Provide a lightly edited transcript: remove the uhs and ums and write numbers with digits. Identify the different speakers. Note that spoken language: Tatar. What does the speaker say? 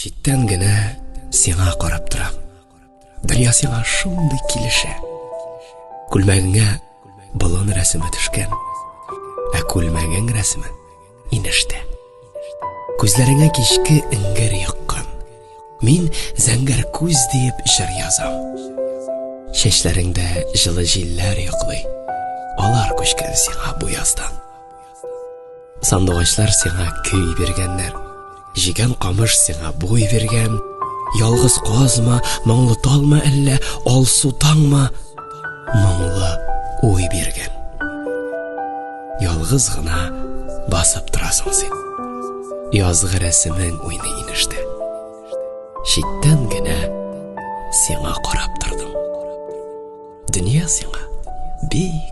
Speaker 1: Читтән генә сиңа карап торам. Дөнья сиңа шундый килешә. Күлмәгеңә болын рәсеме төшкән. Ә күлмәгең рәсеме инештә. Күзләреңә кичке эңгер яккан. Мин зәңгәр күз диеп җыр язам. Чәчләреңдә җылы җилләр йоклый. Алар күчкән сиңа бу яздан. Сандугачлар сиңа көй биргәннәр. Җигән камыш сиңа буй биргән. Ялгыз казма, моңлы талма әллә, алсу таңма, моңлы уй биргән. Ялгыз гына басып торасың син. Язгы рәсемең уйный инештә. Читтән генә сиңа карап тордым. Дөнья сиңа бик.